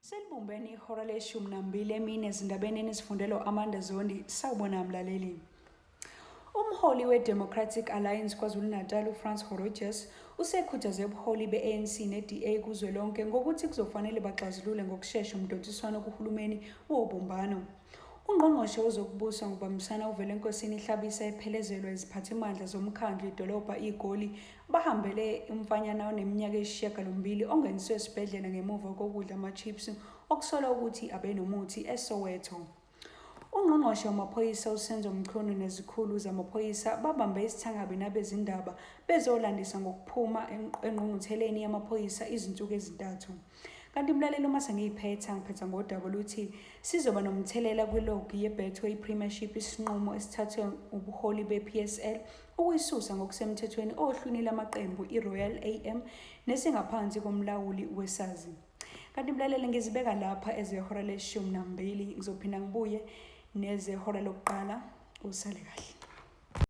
Selibumbene ihora leshumi nambili emini ezindabeni enizifundela u-Amanda Zondi. Sawubona mlaleli. Umholi we-Democratic Alliance KwaZulu-Natal uFrans Horojus usekhuthaze ubuholi be-ANC ne-DA kuzwelonke ngokuthi kuzofanele baxazulule ngokushesha umdonsiswano kuhulumeni wobumbano. Ungqongqoshe wezokubusa ngokubambisana uVelenkosini Hlabisa ephelezelwa iziphathimandla zomkhandlu idolobha iGoli bahambele umfanyana oneminyaka eyisishiyagalombili ongeniswe esibhedlela ngemuva kokudla ama-chips okusolwa ukuthi abenomuthi eSoweto. Ungqongqoshe wamaphoyisa uSenzo Mchunu nezikhulu zamaphoyisa babambe isithangabi nabezindaba bezolandisa ngokuphuma engqungqutheleni yamaphoyisa izinsuku ezintathu. Kanti mlaleli uma sengiyiphetha ngiphetha ngodaba oluthi sizoba nomthelela kwilogi yeBetway Premiership isinqumo esithathwe ubuholi bePSL ukuyisusa ngokusemthethweni ohlwini lamaqembu iRoyal AM nesingaphansi komlawuli weSazi. Kanti mlaleli ngizibeka lapha ezehora leshumi nambili ngizophinda ngibuye nezehora lokuqala usale kahle.